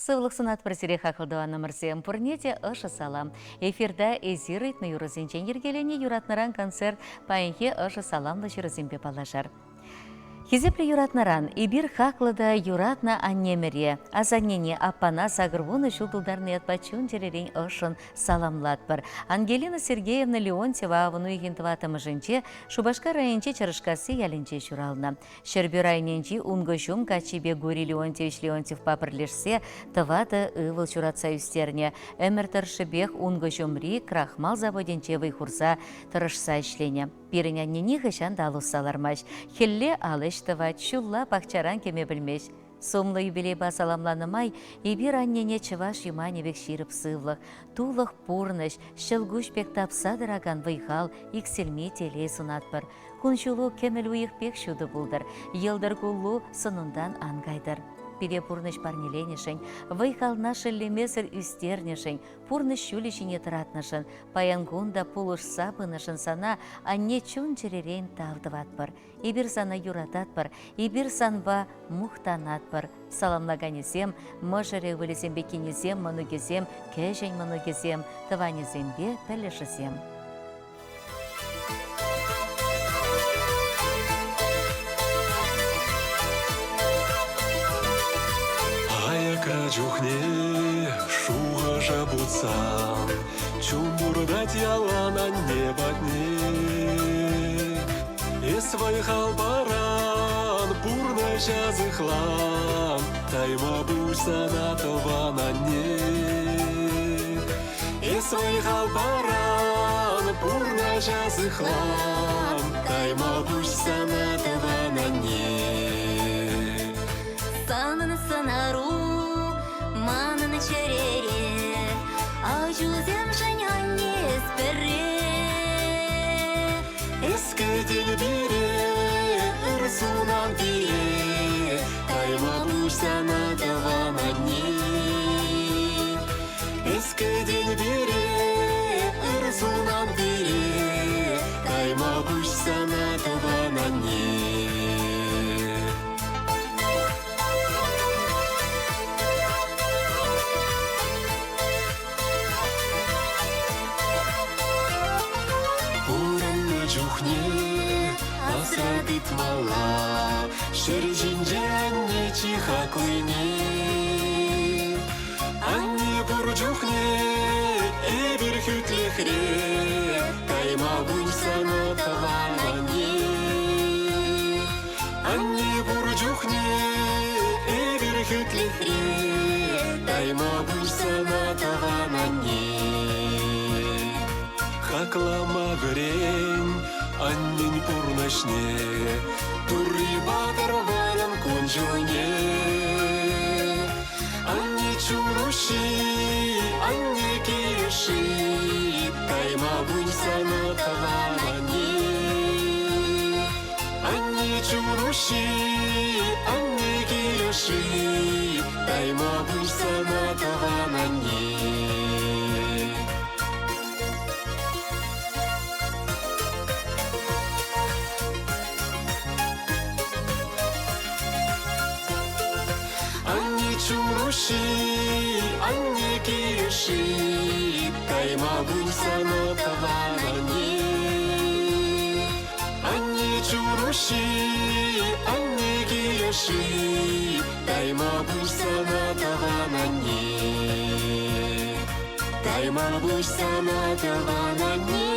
Сывлӑх сунатпӑр сире, хаклӑ тӑванӑмӑрсем. Пурне те ӑшӑ салам. Эфирта эсир ыйтнӑ юрӑсенчен йӗркеленӗ юратнӑран концерт паянхи ӑшӑ саламлӑ ҫырусемпе паллашар. Хисеплӗ юратнӑран эпир хаклӑ та юратнӑ аннемӗре, асаннене, аппана 80 ҫул тултарнӑ ятпа чун-чӗререн ӑшшӑн саламлатпӑр. Ангелина Сергеевна Леонтьева авӑн уйӑхӗн тӑваттӑмӗшӗнче Шупашкар районӗнчи Чӑрӑшкасси ялӗнче ҫуралнӑ. Ҫӗрпӳ районӗнчи Ункӑҫум каччипе Гурий Леонтьевич Леонтьевпа пӗрлешсе тӑватӑ ывӑл ҫуратса ӳстернӗ. Ӗмӗр тӑршшӗпех Ункӑҫумри крахмал заводӗнче вӑй хурса тӑрӑшса ӗҫленӗ. Пирӗн анне нихӑҫан та ал усса лармасть. Хӗлле ал ӗҫ тӑвать, ҫулла пахчаран кӗме пӗлмест. Сумлӑ юбилейпа саламланӑ май эпир аннене чӑваш юманӗ пек ҫирӗп сывлӑх, тулӑх пурнӑҫ, ҫӑлкуҫ пек тапса тӑракан вӑй-хал, иксӗлми телей сунатпӑр. Кун-ҫулу кӗмӗл уйӑх пек ҫутӑ пултӑр, йӑлтӑр куллу сӑнунтан ан кайтӑр. Пире пурнӑҫ парнеленӗшӗн, вӑй-хална шеллемесӗр ӳстернӗшӗн, пурнӑҫ ҫулӗ ҫине тӑратнӑшӑн, паян кун та пулӑшса пынӑшӑн сана анне чун-чӗререн тав тӑватпӑр. Эпир сана юрататпӑр, эпир санпа мухтанатпӑр. Саламлаканӗсем, мӑшӑрӗ ывӑлӗсемпе кинӗсем, мӑнукӗсем, кӗҫӗн мӑнукӗсем, тӑванӗсемпе пӗлӗшӗсем. Аякра чухне шухӑша путсан чун туртать ялан анне патне. Эс вӑй-хал паран, пурнӑҫа сыхлан, тайма пуҫ сана тӑван анне. Эс вӑй-хал паран, пурнӑҫа сыхлан, тайма пуҫ сана тӑван анне. Санӑн сӑнару манӑн чӗрере, ачусемшӗн анне эс пӗрре. Эс кӗтен пире, ыр сунан пире, тайма пуҫ сана тӑван анне. Эс кӗтен пире, ыр сунан пире, тайма пуҫ сана тӑван анне. Пурӑннӑ чухне асра тытмалла ҫӗр ҫинче анне чи хаклине. Анне пур чухне эпир хӳтлӗхре, тайма пуҫ сана тӑван анне. Анне пур чухне эпир хӳтлӗхре, тайма пуҫ сана тӑван анне. Хаклама вӗрен аннен пурнӑҫне, Турри патӑр вӑрӑм кун-ҫулне. Анне чун-уҫҫи, анне килӗши, тайма пуҫ сана тӑван анне. Анне чун-уҫҫи, анне килӗши, тайма пуҫ сана тӑван анне. Анне чун-уҫҫи, анне килӗши, тайма пуҫ сана тӑван анне. Анне чун-уҫҫи, анне килӗши, тайма пуҫ сана тӑван анне. Тайма пуҫ сана тӑван анне.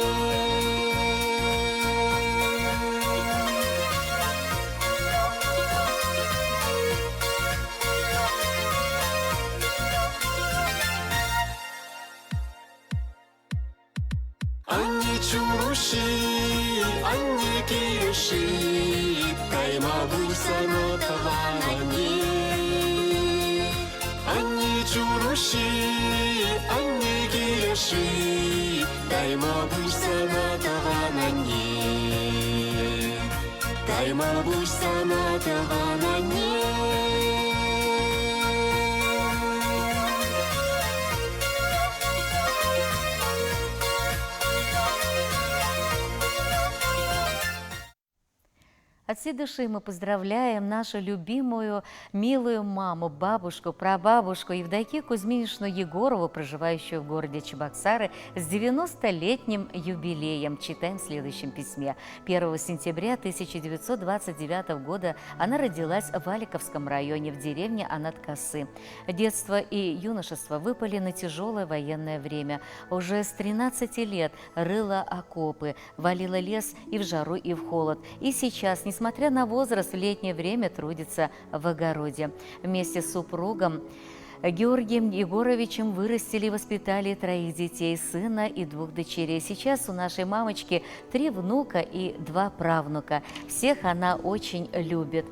Анне чун-уҫҫи, анне килӗши, тайма пуҫ сана тӑван анне. Анне чун-уҫҫи, анне килӗши, тайма пуҫ сана тӑван анне. Тайма пуҫ сана тӑван анне. От всей души мы поздравляем нашу любимую, милую маму, бабушку, прабабушку Евдокию Кузьминичну Егорову, проживающую в городе Чебоксары, с 90-летним юбилеем. Читаем в следующем письме. 1 сентября 1929 года она родилась в Аликовском районе, в деревне Анаткасы. Детство и юношество выпали на тяжелое военное время. Уже с 13 лет рыла окопы, валила лес и в жару, и в холод. И сейчас, несмотря на возраст, в летнее время трудится в огороде. Вместе с супругом Георгием Егоровичем вырастили и воспитали троих детей, сына и двух дочерей. Сейчас у нашей мамочки три внука и два правнука. Всех она очень любит.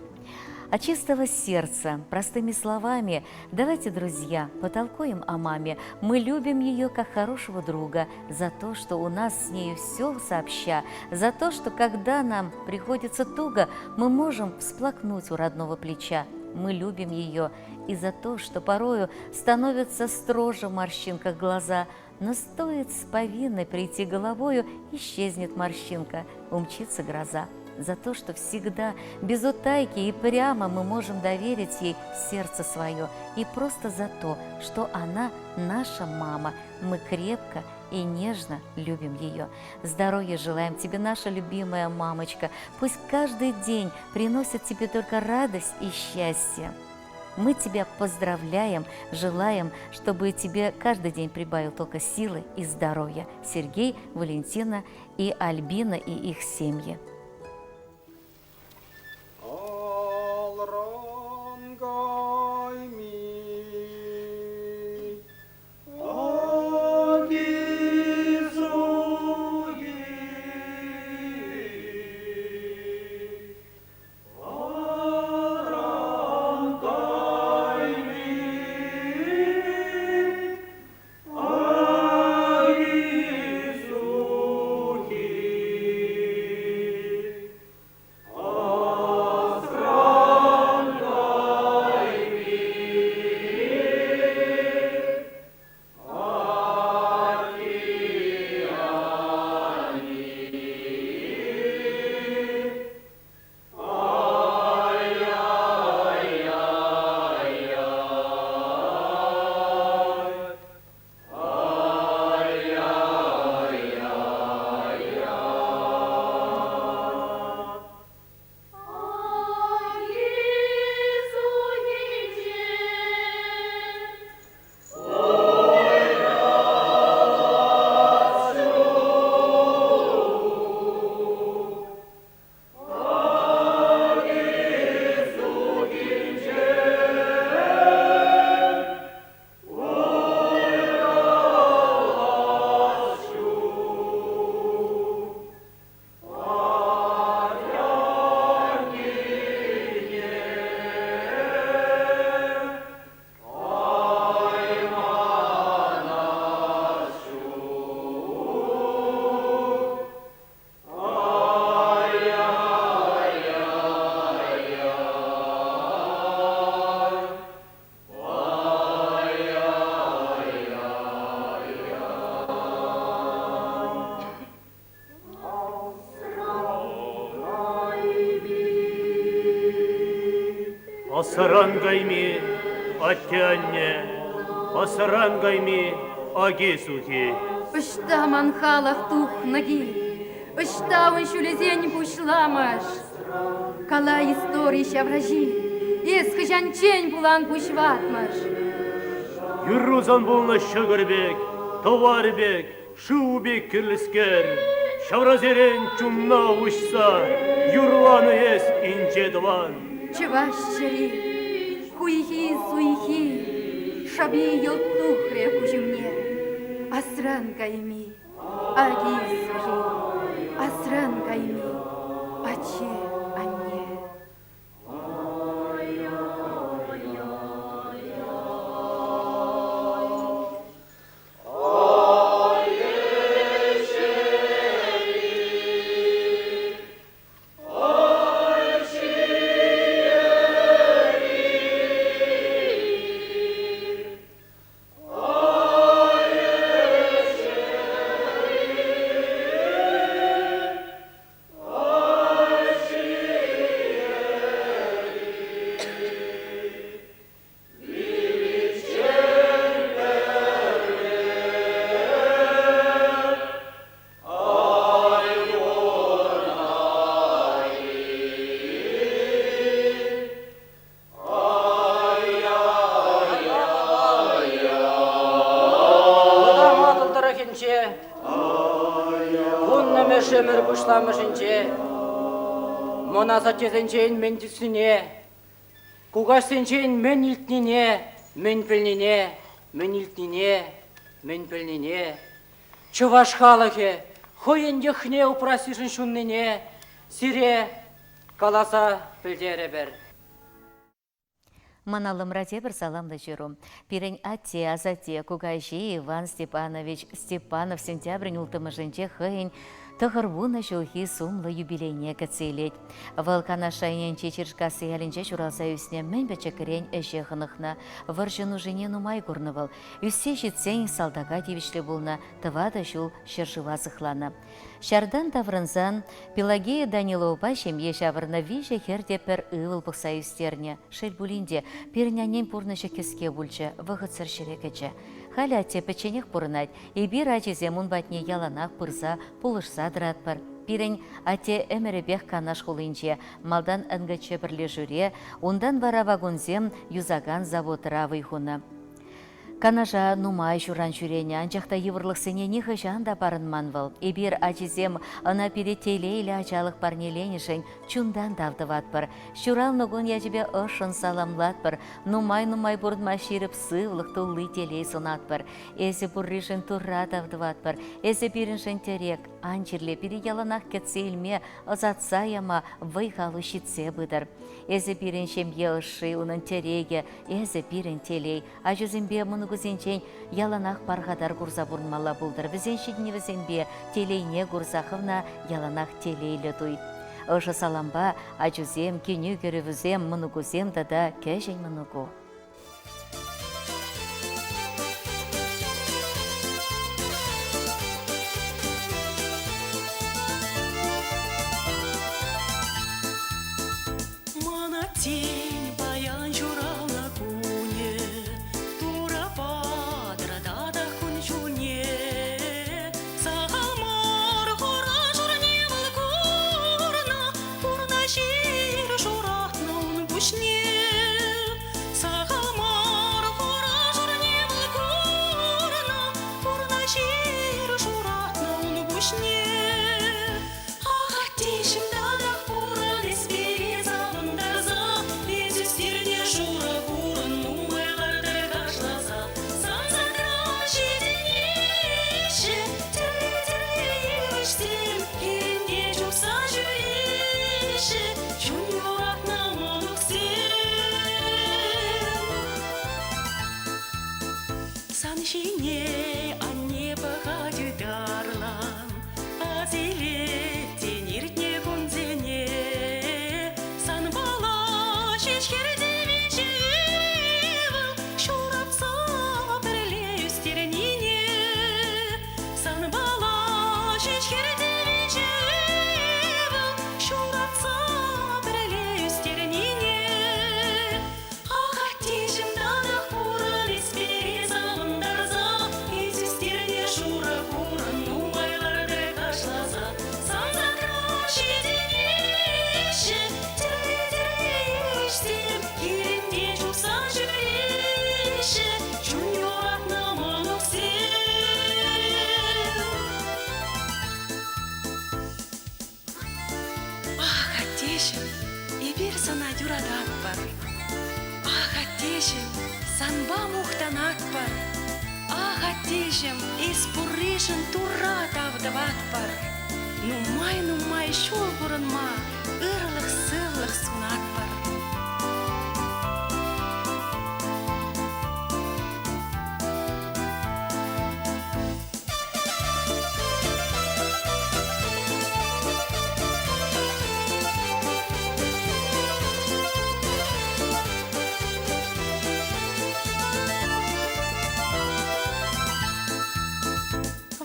От чистого сердца, простыми словами, давайте, друзья, потолкуем о маме. Мы любим ее как хорошего друга за то, что у нас с нею все сообща, за то, что когда нам приходится туго, мы можем всплакнуть у родного плеча. Мы любим ее и за то, что порою становятся строже в морщинках глаза, но стоит с повинной прийти головою, исчезнет морщинка, умчится гроза за то, что всегда, без утайки и прямо мы можем доверить ей сердце свое, и просто за то, что она наша мама, мы крепко и нежно любим ее. Здоровья желаем тебе, наша любимая мамочка. Пусть каждый день приносит тебе только радость и счастье. Мы тебя поздравляем, желаем, чтобы тебе каждый день прибавил только силы и здоровья. Сергей, Валентина и Альбина и их семьи. Асран кайми атте-анне, асран кайми аки-сухи. Ӑҫта ман халӑх тухнӑ кил? Ӑҫта ун ҫулӗсен пуҫламӑш? Кала истори ҫавраҫи, эс хӑҫанччен пулан пуҫ ватмӑш? Юррусан пулнӑ ҫӑкӑр пек, тӑвар пек, шыв пек кирлӗскер, ҫаврасерен чунна уҫса юрланӑ эс инҫе тӑван. Чӑваш чӗри, хуйхи-суйхи, шӑпи йӑлт тухрӗ куҫ умне. Асран кайми, аки-сухи, асран кайми, атте-анне. вӗҫӗнче, вуннӑмӗш ӗмӗр пуҫламӑшӗнче мӑн асаттесенчен мӗн тӳснине, кукаҫсенчен мӗн илтнине, мӗн пӗлнине, мӗн илтнине, мӗн пӗлнине, чӑваш халӑхӗ хӑйӗн йӑхне упрассишӗн ҫуннине сире каласа пӗлтерӗпӗр. Ман аллӑмра тепӗр саламлӑ ҫыру. Пирӗн атте, асатте, кукаҫи Иван Степанович Степанов сентябрӗн улттӑмӗшӗнче хӑйӗн 90 ҫулхи сумлӑ юбилейне кӗтсе илет. Вӑл Канаш районӗнчи Чиршкасси ялӗнче ҫуралса ӳснӗ, мӗн пӗчӗкрен ӗҫе хӑнӑхнӑ. Вӑрҫӑ нушине нумай курнӑ вӑл. Ӳссе ҫитсен салтака тивӗҫлӗ пулнӑ, тӑватӑ ҫул ҫӗршыва сыхланӑ. Ҫартан таврӑнсан Пелагея Даниловӑпа ҫемье ҫавӑрнӑ виҫӗ хӗр те пӗр ывӑл пӑхса ӳстернӗ. Шел пулин те, пирӗн аннен пурнӑҫӗ кӗске пулчӗ, вӑхӑтсӑр ҫӗре кӗчӗ. Халӗ атте пӗчченех пурӑнать. Эпир, ачисем, ун патне яланах пырса, пулӑшса тӑратпӑр. Пирӗн атте ӗмӗрӗпех Канаш хулинче, малтан НГЧ пӗрлешӳре, унтан вара вакунсем юсакан заводра вӑй хунӑ. Канаша нумай ҫуран ҫӳренӗ, анчах та йывӑрлӑхсене нихӑҫан та парӑнман вӑл. Эпир, ачисем, ӑна пире телейлӗ ачалӑх парнеленӗшӗн чунтан тав тӑватпӑр. Ҫуралнӑ кун ячӗпе ӑшшӑн саламлатпӑр, нумай-нумай пурӑнма ҫирӗп сывлӑх, тулли телей сунатпӑр. Эсӗ пурришӗн Турра тав тӑватпӑр, эсӗ пирӗншӗн тӗрек, ан чирле, пире яланах кӗтсе илме, ӑсатса яма вӑй-халу ҫитсе пытӑр. Эсӗ пирӗн ҫемье ӑшши, унӑн тӗрекӗ, эсӗ пирӗн телей. Ачусемпе мӑнукусенчен яланах пархатар курса пурӑнмалла пултӑр. Вӗсен ҫитӗнӗвӗсемпе телейне курса хӑвна яланах телейлӗ туй. Ӑшӑ салампа ачусем, кинӳ-кӗрӗвӗсем, мӑнукусем тата кӗҫӗн мӑнуку. Мана тен паян ҫуралнӑ кунӗ, Турӑ патӑр татах кун-ҫулне. Сахал мар хура-шурне вӑл курнӑ, Пурнӑҫ ир шуратнӑ ун пуҫне. Сахал мар хура-шурне вӑл курнӑ, Пурнӑҫ ир шуратнӑ ун пуҫне. Ах, аттеҫӗм, татах пурӑн эс пире савӑнтарса, Эс ӳстернӗ шурӑ хурӑн нумай лартӑр кашласа. Сан садра ҫитӗнеҫҫӗ тӗрлӗ-тӗрлӗ йывӑҫсем, хирӗнте чупса ҫӳреҫҫӗ чун юратнӑ мӑнуксем. Сан ҫине анне пӑхать ытарлан, Асилет иртнӗ кунсене. Санпала ҫеҫ хӗрте виҫӗ ывӑл ҫуратса пӗрле ӳстернине. Санпала ҫеҫ хӗрте виҫӗ ывӑл ҫуратса пӗрле ӳстернине. Ах, аттеҫӗм, татах пурӑн эс пире савӑнтарса, Эс ӳстернӗ шурӑ хурӑн нумай лартӑр кашласа. Сан садра ҫитӗнеҫҫӗ тӗрлӗ-тӗрлӗ йывӑҫсем, Килӗнте чупса ҫӳреҫҫӗ чун юратнӑ мӑнуксем. Ах, аттеҫӗм, эпир сана юрататпӑр. Ах, аттеҫӗм, санпа мухтанатпӑр. Ах, аттеҫӗм, эс пурришӗн Турра тав тӑватпӑр. Нумай-нумай ҫул пурӑнма ырлӑх-сывлӑх сунатпӑр.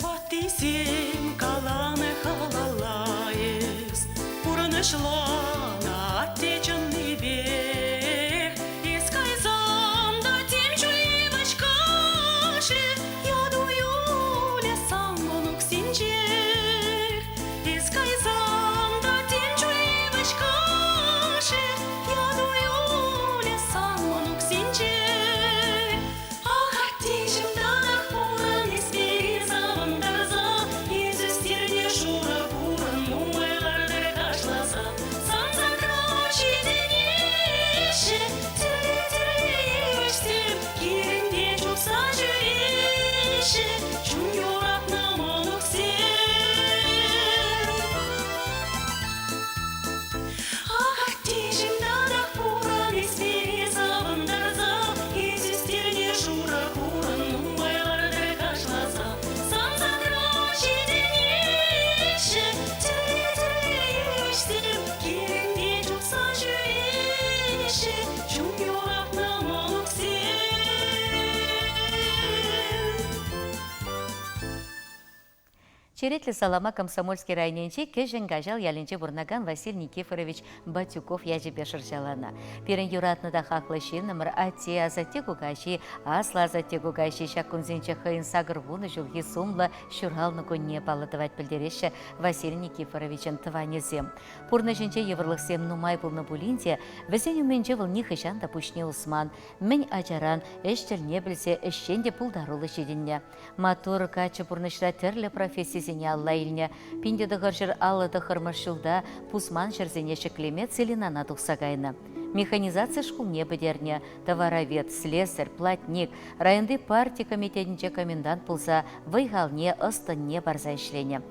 Ваттисем каланӑ халала эс, пурнӑҫланӑ атте чӑннипе. ҫӳреҫҫӗ чун юратнӑ мӑнуксем. Ах, аттеҫӗм, татах пурӑн эс пире савӑнтарса, эс ӳстернӗ шурӑ хурӑн нумай лартӑр кашласа. Сан садра ҫитӗнеҫҫӗ тӗрлӗ-тӗрлӗ йывӑҫсем, килӗнте чупса ҫӳреҫҫӗ чун юратнӑ мӑнуксем. Черетлӗ салама Комсомольски районӗнчи Кӗҫӗн Каҫал ялӗнче пурӑнакан Василий Никифорович Батюков ячӗпе шӑрҫаланӑ. Пирӗн юратнӑ та хаклӑ ҫыннӑмӑр атте, асатте кукаҫи, аслӑ асатте кукаҫи ҫак кунсенче хӑйӗн 80 ҫулхи сумлӑ ҫуралнӑ кунне паллӑ тӑвать пӗлтереҫҫӗ Василий Никифоровичӑн тӑванӗсем. Пурнӑҫӗнче йывӑрлӑхсем нумай пулнӑ пулин те вӗсен умӗнче вӑл нихӑҫан та пуҫне усман, мӗн ачаран ӗҫ тӗлне пӗлсе ӗҫчен те пултаруллӑ ҫитӗннӗ. Маттур каччӑ пурнӑҫра тӗрлӗ профессисене алла илнӗ. 1959 ҫулта пусман ҫӗрсене ҫӗклеме Целинана тухса кайнӑ. Механизаци шкулне пӗтернӗ, товаровед, слесарь, платник, районти парти комитетӗнче комендант пулса вӑй-халне, ӑс-тӑнне парса ӗҫленӗ.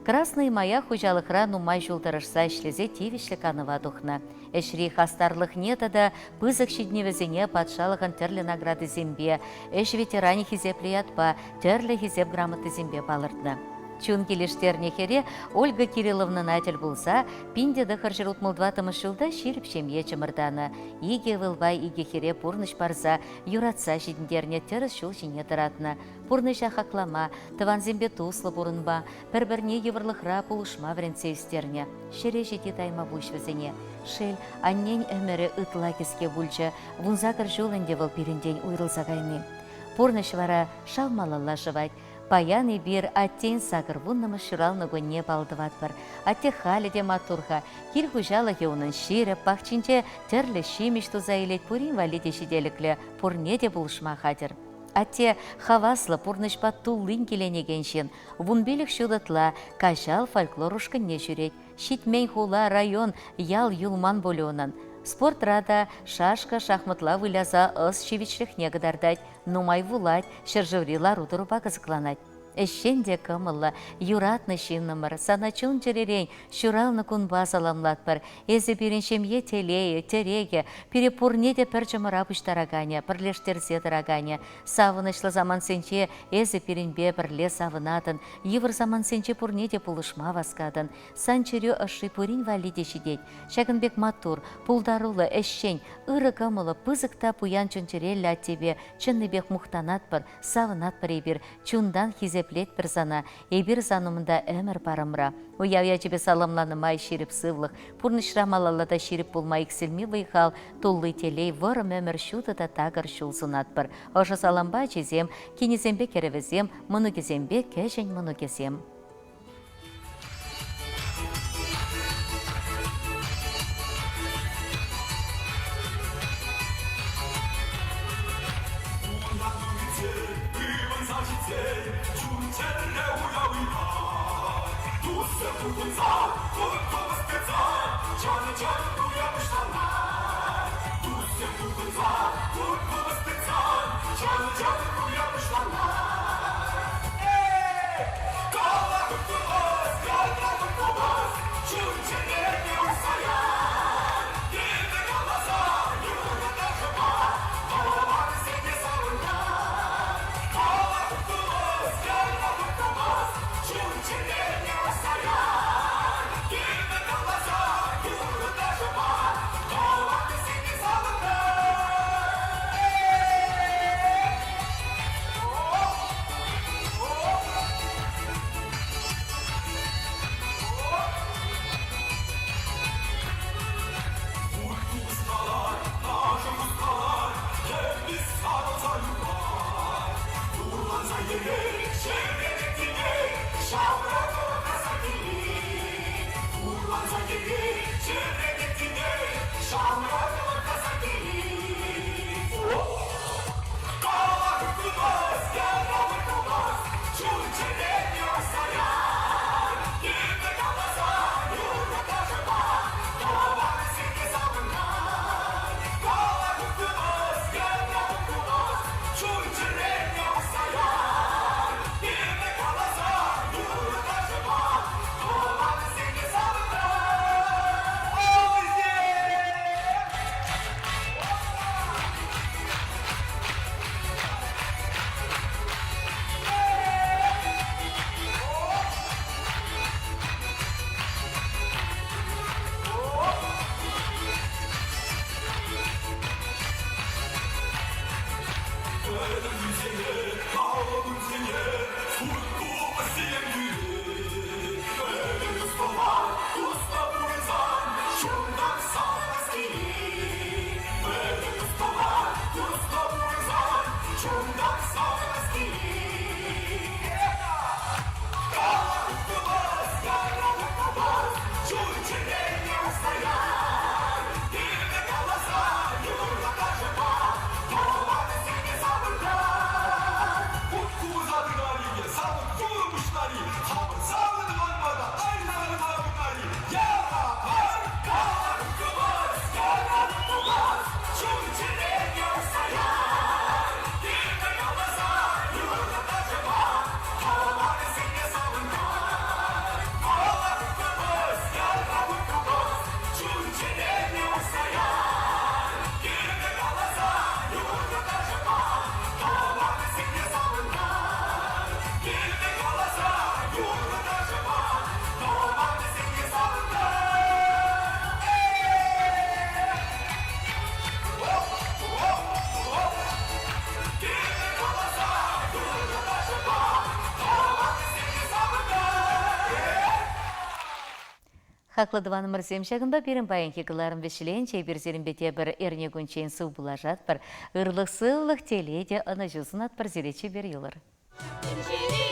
Красный маяк хуҫалӑхра нумай ҫул тӑрӑшса ӗҫлесе тивӗҫлӗ канӑва тухнӑ. Ӗҫри хастарлӑхне тата пысӑк ҫитӗнӗвӗсене патшалӑхӑн тӗрлӗ наградисемпе, ӗҫ ветеранӗ хисеплӗ ятпа, тӗрлӗ хисеп грамотисемпе палӑртнӑ. Чун килӗштернӗ хӗре Ольга Кирилловнӑна тӗл пулса 1964 ҫулта ҫирӗп ҫемье чӑмӑртанӑ. Икӗ ывӑлпа икӗ хӗре пурнӑҫ парса, юратса ҫитӗнтернӗ, тӗрӗс ҫул ҫине тӑратнӑ. Пурнӑҫа хаклама, тӑвансемпе туслӑ пурӑнма, пӗр-пӗрне йывӑрлӑхра пулӑшма вӗрентсе ӳстернӗ. Ҫӗре ҫити тайма пуҫ вӗсене. Шел, аннен ӗмӗрӗ ытла кӗске пулчӗ, 18 ҫул ӗнтӗ вӑл пирӗнтен уйрӑлса кайни. Пурнӑҫ вара шав малалла шӑвать. Паян эпир аттен 80-мӗш ҫуралнӑ кунне пал тӑватпӑр. Атте халӗ те маттур-ха. Кил хуҫалӑхӗ унӑн ҫирӗп, пахчинче тӗрлӗ ҫимӗҫ туса илет, пурин валли те ҫителӗклӗ, пурне те пулӑшма хатӗр. Атте хаваслӑ пурнӑҫпа туллин киленекен ҫын. 15 ҫул ытла Каҫал фольклор ушкӑнне ҫӳрет. Ҫитмен хула, район, ял юлман пулӗ унӑн. Спортра та шашка-шахматла выляса ӑс ҫивӗчлӗхне кӑтартать, нумай вулать, ҫӗршыври лару-тӑрупа кӑсӑкланать. Ӗҫчен те кӑмӑллӑ, юратнӑ ҫыннӑмӑр, сана чун-чӗререн ҫуралнӑ кунпа саламлатпӑр. Эсӗ пирӗн ҫемье телейӗ, тӗрекӗ, пире пурне те пӗр чӑмӑра пуҫтараканӗ, пӗрлештерсе тӑраканӗ. Савӑнӑҫлӑ самантсенче эсӗ пирӗнпе пӗрле савӑнатӑн, йывӑр самантсенче пурне те пулӑшма васкатӑн. Сан чӗрӳ ӑшши пурин валли те ҫитет. Ҫакӑн пек маттур, пултаруллӑ, ӗҫчен, ырӑ кӑмӑллӑ, пысӑк та пуян чун-чӗреллӗ аттепе чӑннипех мухтанатпӑр, савӑнатпӑр эпир, чунтан хисеплетпӗр сана, эпир сан умӑнта ӗмӗр парӑмра. Уяв ячӗпе саламланӑ май ҫирӗп сывлӑх, пурнӑҫра малалла та ҫирӗп пулма иксӗлми вӑй-хал, тулли телей, вӑрӑм ӗмӗр ҫутӑ та такӑр ҫул сунатпӑр. Ӑшӑ салампа ачисем, кинӗсемпе кӗрӗвӗсем, мӑнукӗсемпе кӗҫӗн мӑнукӗсем. Хаклӑ тӑванӑмӑрсем, ҫакӑнпа пирӗн паянхи кӑларӑм вӗҫленчӗ. Эпир сирӗнпе тепӗр эрнекунччен сыв пулашатпӑр. Ырлӑх-сывлӑх, телей те ӑнӑҫу сунатпӑр сире чипер юлӑр. Тӗнчере.